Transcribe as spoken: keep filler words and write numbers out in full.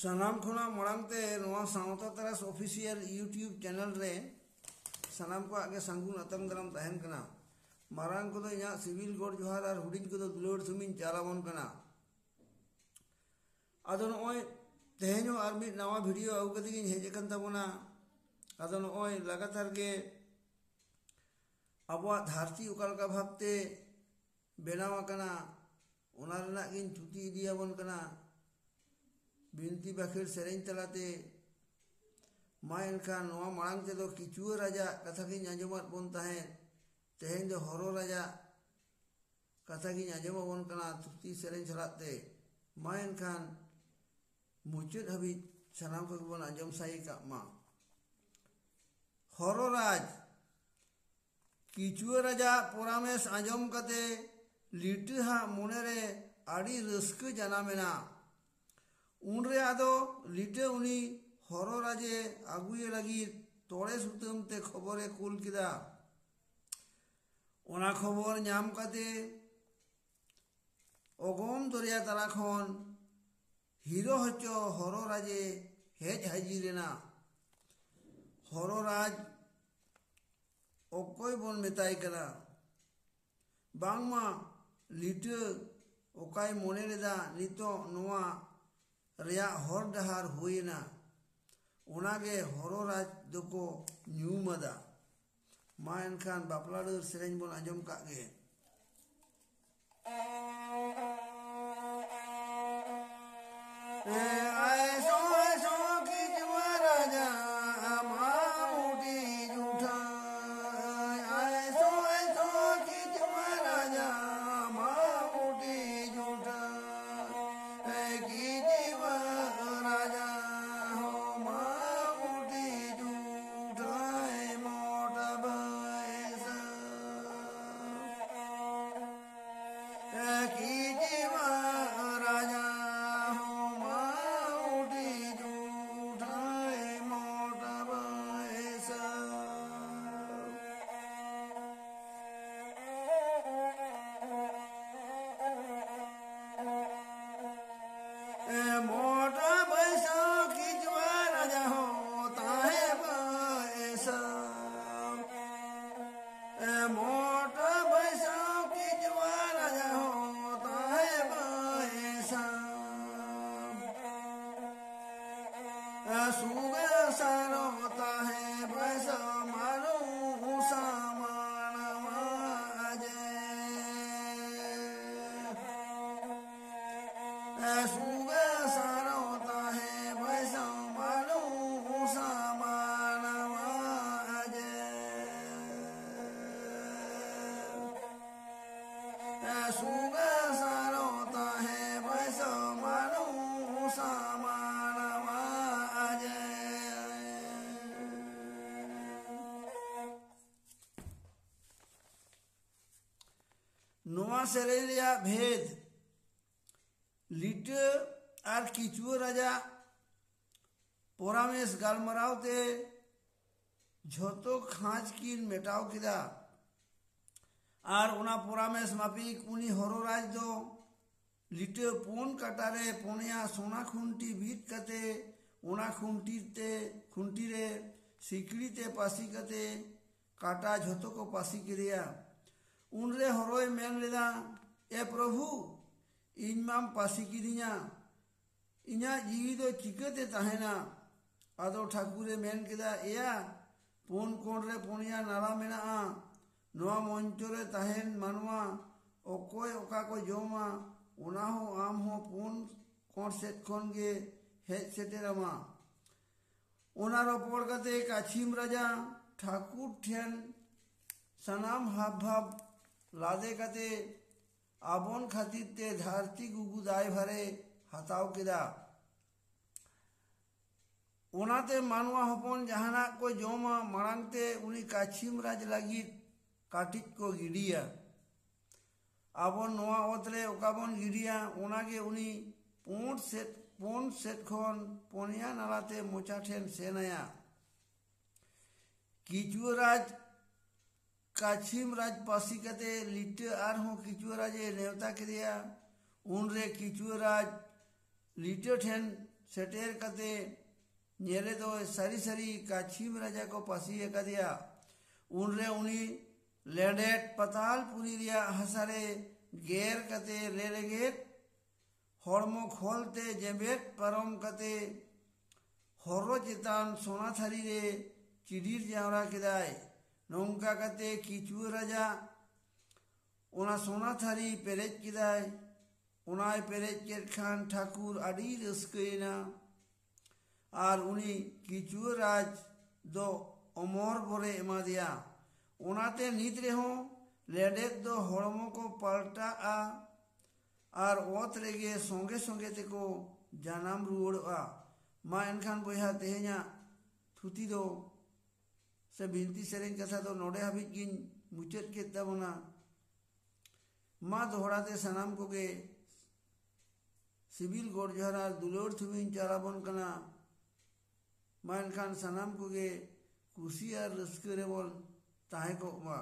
ᱥᱟᱱᱟᱢ ᱠᱷᱚᱱᱟᱜ ᱢᱟᱲᱟᱝ ᱛᱮ ᱱᱚᱣᱟ ᱥᱟᱶᱛᱟ ᱛᱟᱨᱟᱥ ᱚᱯᱷᱤᱥᱤᱭᱟᱞ YouTube ᱪᱮᱱᱮᱞ ᱨᱮ ᱥᱟᱱᱟᱢ ᱠᱚᱣᱟᱜ ᱜᱮ ᱥᱟᱹᱜᱩᱱ ᱟᱛᱟᱝ ᱫᱟᱨᱟᱢ ᱛᱟᱦᱮᱱ ᱠᱟᱱᱟ᱾ ᱢᱟᱨᱟᱝ ᱠᱚᱫᱚ ᱤᱧᱟᱹᱜ ᱥᱤᱵᱤᱞ ᱜᱚᱰ ᱡᱚᱦᱟᱨ ᱟᱨ ᱦᱩᱰᱤᱧ ᱠᱚᱫᱚ ᱫᱩᱞᱟᱹᱲ ᱥᱩᱢᱤᱧ ᱪᱟᱞ ᱟᱵᱚᱱ ᱠᱟᱱᱟ᱾ ᱟᱫᱚ ᱱᱚᱜᱼᱚᱭ ᱛᱮᱦᱮᱧ ᱦᱚᱸ ᱟᱨ ᱢᱤᱫ ᱱᱟᱣᱟ ᱵᱷᱤᱰᱤᱭᱳ ᱟᱹᱜᱩ ᱠᱟᱛᱮ ᱜᱤᱧ ᱦᱮᱡ ᱟᱠᱟᱱ ᱛᱟᱵᱚᱱᱟ᱾ ᱟᱫᱚ ᱱᱚᱜᱼᱚᱭ ᱞᱟᱜᱟᱛᱟᱨ ᱜᱮ ᱟᱵᱚᱣᱟᱜ ᱫᱷᱟᱹᱨᱛᱤ ᱚᱠᱟ ᱞᱮᱠᱟ ᱵᱷᱟᱵᱽᱛᱮ ᱵᱮᱱᱟᱣ ᱟᱠᱟᱱᱟ, ᱚᱱᱟ ᱨᱮᱱᱟᱜ ᱜᱤᱧ ᱛᱷᱩᱛᱤ ᱤᱫᱤᱭᱟᱵᱚᱱ ᱠᱟᱱᱟ ᱵᱤᱱᱛᱤ ᱵᱟᱠᱷᱮᱲ ᱥᱮᱨᱮᱧ ᱛᱟᱞᱟᱛᱮ᱾ ᱢᱟ ᱮᱱᱠᱷᱟᱱ ᱱᱚᱣᱟ ᱢᱟᱲᱟᱝ ᱛᱮᱫᱚ ᱠᱤᱪᱩᱣᱟᱹ ᱨᱟᱡᱟᱜ ᱠᱟᱛᱷᱟ ᱜᱤᱧ ᱟᱸᱡᱚᱢᱟᱫ ᱵᱚᱱ ᱛᱟᱦᱮᱸᱫ, ᱛᱮᱦᱮᱧ ᱫᱚ ᱦᱚᱨᱚ ᱨᱟᱡᱟᱜ ᱠᱟᱛᱷᱟ ᱜᱤᱧ ᱟᱸᱡᱚᱢ ᱟᱵᱚᱱ ᱠᱟᱱᱟ ᱛᱷᱩᱛᱤ ᱥᱮᱨᱮᱧ ᱥᱟᱞᱟᱜ ᱛᱮ᱾ ᱢᱟ ᱮᱱᱠᱷᱟᱱ ᱢᱩᱪᱟᱹᱫ ᱦᱟᱹᱵᱤᱡ ᱥᱟᱱᱟᱢ ᱠᱚᱜᱮ ᱵᱚᱱ ᱟᱸᱡᱚᱢ ᱥᱟᱭ ᱠᱟᱜ ᱢᱟ᱾ ᱦᱚᱨᱚ ᱨᱟᱡᱽ᱾ ᱠᱤᱪᱩᱣᱟᱹ ᱨᱟᱡᱟᱜ ᱯᱚᱨᱟᱢᱮᱥ ᱟᱸᱡᱚᱢ ᱠᱟᱛᱮ ᱞᱤᱴᱟᱹ ᱦᱟᱜ ᱢᱚᱱᱮᱨᱮ ᱟᱹᱰᱤ ᱨᱟᱹᱥᱠᱟᱹ ᱡᱟᱱᱟᱢᱮᱱᱟ᱾ ᱩᱱᱨᱮ ᱟᱫᱚ ᱞᱤᱴᱟᱹ ᱩᱱᱤ ᱦᱚᱨᱚ ᱨᱟᱡᱮ ᱟᱹᱜᱩᱭᱮ ᱞᱟᱹᱜᱤᱫ ᱛᱚᱲᱮ ᱥᱩᱛᱟᱹᱢ ᱛᱮ ᱠᱷᱚᱵᱚᱨᱮ ᱠᱩᱞ ᱠᱮᱫᱟ᱾ ᱚᱱᱟ ᱠᱷᱚᱵᱚᱨ ᱧᱟᱢ ᱠᱟᱛᱮ ᱚᱜᱚᱢ ᱫᱚᱨᱭᱟ ᱛᱟᱞᱟ ᱠᱷᱚᱱ ᱦᱤᱨᱚ ᱦᱚᱪᱚ ᱦᱚᱨᱚ ᱨᱟᱡᱮ ᱦᱮᱡ ᱦᱟᱹᱡᱤᱨ ᱮᱱᱟ᱾ ᱦᱚᱨᱚ ᱨᱟᱡᱽ ᱚᱠᱚᱭ ᱵᱚᱱ ᱢᱮᱛᱟᱭ ᱠᱟᱱᱟ? ᱵᱟᱝᱢᱟ ᱞᱤᱴᱟᱹ ᱚᱠᱟᱭ ᱢᱚᱱᱮ ᱞᱮᱫᱟ ᱱᱤᱛᱚᱜ ᱱᱚᱣᱟ ᱨᱮᱭᱟᱜ ᱦᱚᱨ ᱰᱟᱦᱟᱨ ᱦᱩᱭᱮᱱᱟ, ᱚᱱᱟᱜᱮ ᱦᱚᱨᱚ ᱨᱟᱡᱽ ᱫᱚᱠᱚ ᱧᱩᱢ ᱟᱫᱟ᱾ ᱢᱟ ᱮᱱᱠᱷᱟᱱ ᱵᱟᱯᱞᱟ ᱰᱟᱹᱨ ᱥᱮᱨᱮᱧ ᱵᱚᱱ ᱟᱸᱡᱚᱢ ᱠᱟᱜ ᱜᱮ᱾ ᱥᱩᱜᱮ ᱥᱟᱨᱚ ᱛᱟᱦᱮᱸ ᱵᱟᱭᱥᱟ ᱢᱟᱱᱩ ᱥᱟᱢᱟᱱ ᱢᱟ ᱟᱡᱮ᱾ ᱥᱩᱜᱮ ᱥᱟᱨᱚ ᱛᱟᱦᱮᱸ ᱵᱟᱭᱥᱟ ᱢᱟᱱᱩ ᱥᱟᱢᱟᱱ ᱢᱟ ᱟᱡᱮ᱾ ᱥᱩᱜᱮ ᱥᱟᱨᱚ ᱛᱟᱦᱮᱸ ᱵᱟᱭᱥᱟ ᱢᱟᱱᱩ ᱥᱟᱢᱟᱱ ᱢᱟ ᱟᱡᱮ᱾ ᱱᱚᱣᱟ ᱥᱮᱨᱮᱧ ᱨᱮᱭᱟᱜ ᱵᱷᱮᱫᱽ, ᱞᱤᱴᱟᱹ ᱟᱨ ᱠᱤᱪᱩᱣᱟᱹ ᱨᱟᱡᱟ ᱯᱚᱨᱟᱢᱮᱥ ᱜᱟᱞᱢᱟᱨᱟᱣ ᱛᱮ ᱡᱷᱚᱛᱚ ᱠᱷᱟᱸᱡᱽ ᱠᱤᱱ ᱢᱮᱴᱟᱣ ᱠᱮᱫᱟ᱾ ᱟᱨ ᱚᱱᱟ ᱯᱚᱨᱟᱢᱮᱥ ᱢᱟᱯᱤᱠ ᱩᱱᱤ ᱦᱚᱨᱚ ᱨᱟᱡᱽ ᱫᱚ ᱞᱤᱴᱟᱹ ᱯᱩᱱ ᱠᱟᱴᱟ ᱨᱮ ᱯᱩᱱᱭᱟ ᱥᱚᱱᱟ ᱠᱷᱩᱱᱴᱤ ᱵᱤᱫ ᱠᱟᱛᱮ, ᱚᱱᱟ ᱠᱷᱩᱱᱴᱤ ᱛᱮ, ᱠᱷᱩᱱᱴᱤ ᱨᱮ ᱥᱤᱠᱲᱤ ᱛᱮ ᱯᱟᱹᱥᱤ ᱠᱟᱛᱮ ᱠᱟᱴᱟ ᱡᱷᱚᱛᱚ ᱠᱚ ᱯᱟᱹᱥᱤ ᱠᱮᱫᱮᱭᱟ᱾ ᱩᱱᱨᱮ ᱦᱚᱨᱚᱭ ᱢᱮᱱ ᱞᱮᱫᱟ, "ᱮ ᱯᱨᱚᱵᱷᱩ, ᱤᱧ ᱢᱟᱢ ᱯᱟᱹᱥᱤ ᱠᱤᱫᱤᱧᱟ, ᱤᱧᱟᱜ ᱡᱤᱣᱤ ᱫᱚ ᱪᱤᱠᱟᱹᱛᱮ ᱛᱟᱦᱮᱱᱟ?" ᱟᱫᱚ ᱴᱷᱟᱹᱠᱩᱨᱮ ᱢᱮᱱ ᱠᱮᱫᱟ, ᱮᱭᱟ, ᱯᱩᱱ ᱠᱚᱬ ᱨᱮ ᱯᱩᱱᱭᱟ ᱱᱟᱞᱟ ᱢᱮᱱᱟᱜᱼᱟ᱾ ᱱᱚᱣᱟ ᱢᱚᱧᱪᱚ ᱨᱮ ᱛᱟᱦᱮᱱ ᱢᱟᱱᱣᱟ ᱚᱠᱚᱭ ᱚᱠᱟ ᱠᱚ ᱡᱚᱢᱟ, ᱚᱱᱟ ᱦᱚᱸ ᱟᱢ ᱦᱚᱸ ᱯᱩᱱ ᱠᱚᱬ ᱥᱮᱫ ᱠᱷᱚᱱ ᱜᱮ ᱦᱮᱡ ᱥᱮᱴᱮᱨᱟᱢᱟ᱾ ᱚᱱᱟ ᱨᱚᱯᱚᱲ ᱠᱟᱛᱮ ᱠᱟᱪᱷᱤᱢ ᱨᱟᱡᱟ ᱴᱷᱟᱹᱠᱩᱨ ᱴᱷᱮᱱ ᱥᱟᱱᱟᱢ ᱦᱟᱵ ᱵᱷᱟᱵ ᱞᱟᱫᱮ ᱠᱟᱛᱮ ᱟᱵᱚᱱ ᱠᱷᱟᱹᱛᱤᱨ ᱛᱮ ᱫᱷᱟᱹᱨᱛᱤ ᱜᱩᱜᱩ ᱫᱟᱭᱵᱷᱟᱨᱮ ᱦᱟᱛᱟᱣ ᱠᱮᱫᱟ᱾ ᱚᱱᱟᱛᱮ ᱢᱟᱱᱣᱟ ᱦᱚᱯᱚᱱ ᱡᱟᱦᱟᱱᱟᱜ ᱠᱚ ᱡᱚᱢᱟ, ᱢᱟᱲᱟᱝ ᱛᱮ ᱩᱱᱤ ᱠᱟᱪᱷᱤᱢ ᱨᱟᱡᱽ ᱞᱟᱹᱜᱤᱫ ᱠᱟᱹᱴᱤᱡ ᱠᱚ ᱜᱤᱰᱤᱭᱟ᱾ ᱟᱵᱚ ᱱᱚᱣᱟ ᱚᱛ ᱨᱮ ᱚᱠᱟ ᱵᱚᱱ ᱜᱤᱰᱤᱭᱟ, ᱚᱱᱟᱜᱮ ᱩᱱᱤ ᱯᱩᱸᱰ ᱥᱮᱫ, ᱯᱩᱸᱰ ᱥᱮᱫ ᱠᱷᱚᱱ ᱯᱚᱱᱭᱟ ᱱᱟᱞᱟᱛᱮ ᱢᱚᱪᱟ ᱴᱷᱮᱱ ᱥᱮᱱ ᱟᱭᱟ᱾ ᱠᱤᱪᱩᱣᱟᱹ ᱨᱟᱡᱽ ᱠᱟᱪᱷᱤᱢ ᱨᱟᱡᱽ ᱯᱟᱹᱥᱤ ᱠᱟᱛᱮ ᱞᱤᱴᱟᱹ ᱟᱨᱦᱚᱸ ᱠᱤᱪᱩᱣᱟᱹ ᱨᱟᱡᱽ ᱮ ᱱᱮᱣᱛᱟ ᱠᱮᱫᱮᱭᱟ᱾ ᱩᱱᱨᱮ ᱠᱤᱪᱩᱣᱟᱹ ᱨᱟᱡᱽ ᱞᱤᱴᱟᱹ ᱴᱷᱮᱱ ᱥᱮᱴᱮᱨ ᱠᱟᱛᱮ ᱧᱮᱞᱮ ᱫᱚᱭ ᱥᱟᱹᱨᱤ ᱥᱟᱹᱨᱤ ᱠᱟᱪᱷᱤᱢ ᱨᱟᱡᱟ ᱠᱚ ᱯᱟᱹᱥᱤ ᱟᱠᱟᱫᱮᱭᱟ᱾ ᱩᱱᱨᱮ ᱩᱱᱤ ᱞᱮᱸᱰᱮᱫ ᱯᱟᱛᱟᱞ ᱯᱩᱨᱤ ᱨᱮᱭᱟᱜ ᱦᱟᱥᱟ ᱨᱮ ᱜᱮᱨ ᱠᱟᱛᱮ ᱨᱮ ᱨᱮᱸᱜᱮᱫ ᱦᱚᱲᱢᱚ ᱠᱷᱚᱞ ᱛᱮ ᱡᱮᱵᱮᱫ ᱯᱟᱨᱚᱢ ᱠᱟᱛᱮ ᱦᱚᱨᱚ ᱪᱮᱛᱟᱱ ᱥᱚᱱᱟ ᱛᱷᱟᱹᱨᱤ ᱨᱮ ᱪᱤᱰᱤᱨ ᱡᱟᱣᱨᱟ ᱠᱮᱫᱟᱭ᱾ ᱱᱚᱝᱠᱟ ᱠᱟᱛᱮ ᱠᱤᱪᱩᱣᱟᱹ ᱨᱟᱡᱟ ᱚᱱᱟ ᱥᱚᱱᱟ ᱛᱷᱟᱹᱨᱤ ᱯᱮᱨᱮᱡ ᱠᱮᱫᱟᱭ᱾ ᱚᱱᱟᱭ ᱯᱮᱨᱮᱡ ᱠᱮᱫ ᱠᱷᱟᱱ ᱴᱷᱟᱹᱠᱩᱨ ᱟᱹᱰᱤ ᱨᱟᱹᱥᱠᱟᱹᱭᱮᱱᱟ᱾ ᱟᱨ ᱩᱱᱤ ᱠᱤᱪᱩᱣᱟᱹ ᱨᱟᱡᱽ ᱫᱚ ᱚᱢᱚᱨ ᱵᱚᱨᱮ ᱮᱢᱟᱫᱮᱭᱟ᱾ ᱚᱱᱟᱛᱮ ᱱᱤᱛ ᱨᱮᱦᱚᱸ ᱞᱮᱸᱰᱮᱫ ᱫᱚ ᱦᱚᱲᱢᱚ ᱠᱚ ᱯᱟᱞᱴᱟᱜᱼᱟ ᱟᱨ ᱚᱛ ᱨᱮᱜᱮ ᱥᱚᱸᱜᱮ ᱥᱚᱸᱜᱮ ᱛᱮᱠᱚ ᱡᱟᱱᱟᱢ ᱨᱩᱣᱟᱹᱲᱚᱜᱼᱟ᱾ ᱢᱟ ᱮᱱᱠᱷᱟᱱ ᱵᱚᱭᱦᱟ, ᱛᱮᱦᱮᱧᱟᱜ ᱛᱷᱩᱛᱤ ᱫᱚ ᱥᱮ ᱵᱤᱱᱛᱤ ᱥᱮᱨᱮᱧ ᱠᱟᱛᱷᱟ ᱫᱚ ᱱᱚᱰᱮ ᱦᱟᱹᱵᱤᱡ ᱜᱤᱧ ᱢᱩᱪᱟᱹᱫ ᱠᱮᱫ ᱛᱟᱵᱚᱱᱟ᱾ ᱢᱟ ᱫᱚᱦᱲᱟ ᱛᱮ ᱥᱟᱱᱟᱢ ᱠᱚᱜᱮ ᱥᱤᱵᱤᱞ ᱜᱚᱰ ᱡᱚᱦᱟᱨ ᱟᱨ ᱫᱩᱞᱟᱹᱲ ᱛᱷᱩᱢᱤᱧ ᱪᱟᱞ ᱟᱵᱚᱱ ᱠᱟᱱᱟ᱾ ᱢᱟ ᱮᱱᱠᱷᱟᱱ ᱥᱟᱱᱟᱢ ᱠᱚᱜᱮ ᱠᱩᱥᱤ ᱟᱨ ᱨᱟᱹᱥᱠᱟᱹ ᱨᱮᱵᱚᱱ ᱛᱟᱦᱮᱸ ᱠᱚᱜ ᱢᱟ᱾